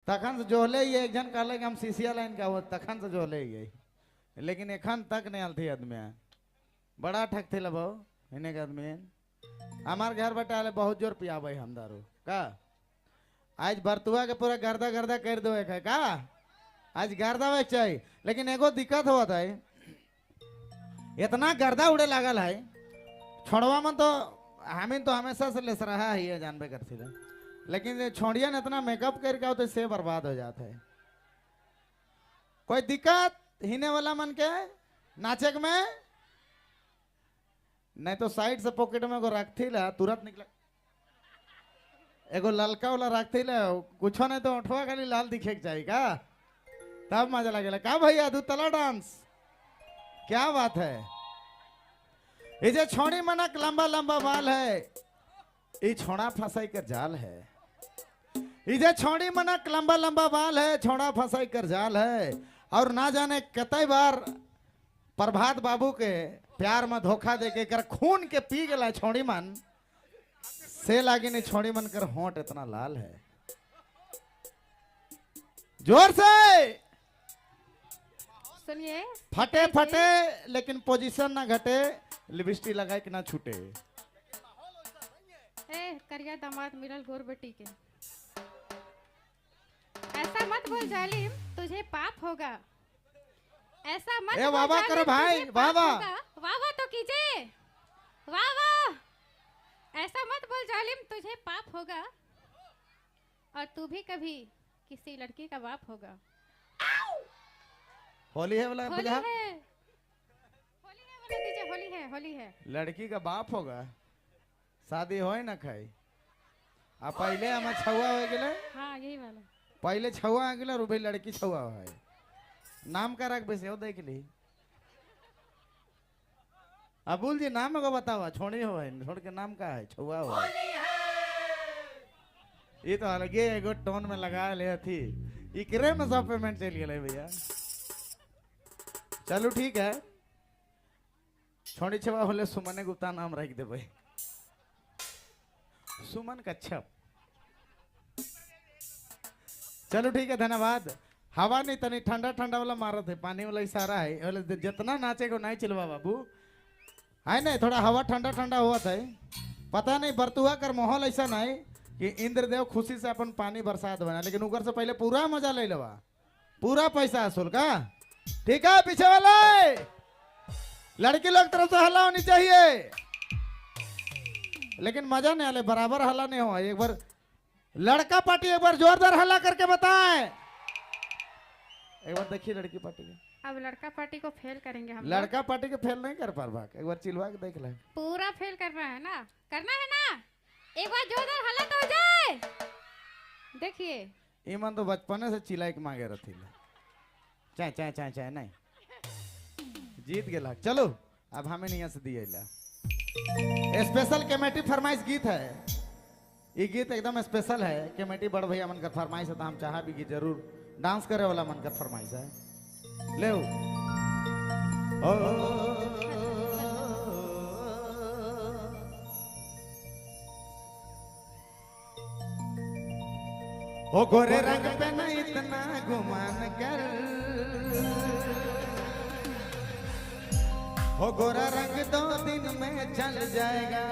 तखन से जोहले ही एक जन कहले कि हम सीसिया लाइन का हो, तखन से जोहले ही, लेकिन एखन तक नहीं आल थी आदमी। बड़ा ठक थे लबो इन्हें के आदमी। हमार घर बटा आले बहुत जोर पियाबे हम दारू का। आज बरतुआ के पूरा गर्दा गर्दा कर दो एक है का, आज गर्दा वे चाहिए। लेकिन एगो दिक्कत हुआ था, इतना गर्दा उड़े लागल है छोड़वा मन तो हमें तो हमेशा से लेस रहा है जानबे करती है, लेकिन छोड़िया ने इतना मेकअप करके आओ तो से बर्बाद हो जाता है। कोई दिक्कत हिने वाला मन के नाचक में नहीं तो साइड से पॉकेट में एगो रखती ला तुरंत निकला, एगो ललका वाला रखती ला, कुछ नहीं तो उठवा खाली लाल दिखे के चाहिए का, तब मजा लगेला का भैया। दू तला डांस क्या बात है। ये जो छोड़ी मनक लंबा लंबा बाल है, ये छोड़ा फंसाई कर जाल है। ये जो छोड़ी मनक लंबा लंबा बाल है, छोड़ा फंसाई कर जाल है। और ना जाने कतई बार प्रभात बाबू के प्यार में धोखा दे के कर खून के पी गला छोड़ी मन से लागी नहीं, छोड़ी मन कर होंठ इतना लाल है। जोर से सुनिए, फटे फटे लेकिन पोजीशन ना घटे, लिपस्टिक लगाए कि ना छूटे। ए करिया दामाद मिलल गोर बेटी के, ऐसा मत बोल जालिम तुझे पाप होगा, ऐसा मत ए वाह करो भाई, वाह वाह वाह वाह तो कीजिए, वाह वाह। ऐसा मत बोल जालिम तुझे पाप होगा, और तू भी कभी किसी लड़की का बाप होगा। होली है वाला होली है, होली है वाला दीजिए, होली है, होली है। लड़की का बाप होगा, शादी होए ना खाई। आ पहले हम छुआ हो गेले। हां यही वाला पहले छुआ आ गेले और भाई लड़की छुआ है, नाम का रख बेसे देख ली। अबुल जी नाम को बतावा, छोड़ी हो है, छोड़ के नाम का है छुआ हो। ये तो अलगे एगो टोन में लगा ले थी, इकरे में सब पेमेंट चल गेले भैया। चलो ठीक है, छोड़ी छुआ होले सुमने गुप्ता नाम रख देबै, सुमन कच्छप। चलो ठीक है, धन्यवाद। हवा नहीं तनी ठंडा ठंडा वाला मारत है, पानी वाला इशारा है, जितना नाचे को नहीं चिलवा बाबू है नहीं, थोड़ा हवा ठंडा ठंडा हुआ था। पता नहीं बरतुआ कर माहौल ऐसा नहीं कि इंद्रदेव खुशी से अपन पानी बरसात बना, लेकिन ऊपर से पहले पूरा मजा ले लेवा, पूरा पैसा वसूल का। ठीक है, पीछे वाले लड़की लोग तरफ से हल्ला होनी चाहिए, लेकिन मजा नहीं आले, बराबर हल्ला नहीं हुआ। एक बार लड़का पार्टी एक बार जोरदार हल्ला करके बताएं, एक बार देखिए लड़की पार्टी के। अब लड़का पार्टी को फेल करेंगे हम। लड़का पार्टी के फेल नहीं कर पा रहा, एक बार चिल्ला के देख ले। पूरा फेल करना है ना, करना है ना, एक बार जोरदार हल्ला तो हो जाए। देखिए ईमन तो बचपने से चिल्लाए के मांगे रहती, चाय चाय चाय चाय नहीं जीत गया। चलो अब हमें नहीं से दिए स्पेशल कमेटी फरमाइश गीत है, ये गीत एकदम स्पेशल है। कमेटी बड़ भैया मन कर फरमाइश है, तो हम चाह भी गीत जरूर डांस करे वाला मन कर फरमाइश है। ले ओ गोरे रंग पे न इतना गुमान कर, हो गोरा रंग 2 दिन में चल जाएगा।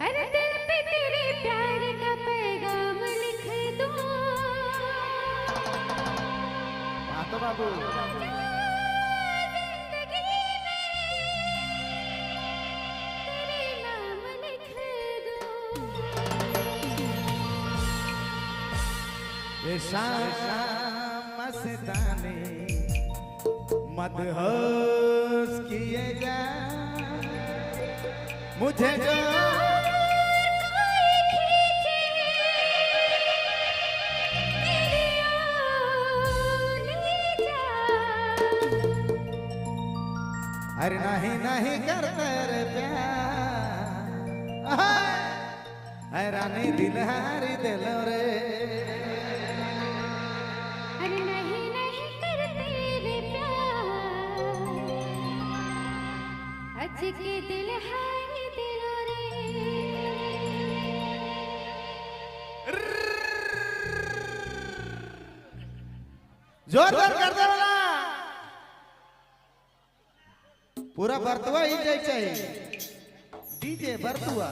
अरे दिल पे तेरे प्यार का पैगाम लिख दूं। हाँ तो बाबू जिंदगी में तेरे नाम लिख दूं। ये शाम मस्तानी मदहोश किए जा मुझे जो अरे नहीं नहीं करते रे प्यार, रानी दिल हारी दिल रे। अरे नहीं नहीं करते रे प्यार, अज के दिल हारी दिल रे। जोरदार कर दे वाला। पूरा बरतुआ ही जाए चाहिए। डीजे बरतुआ।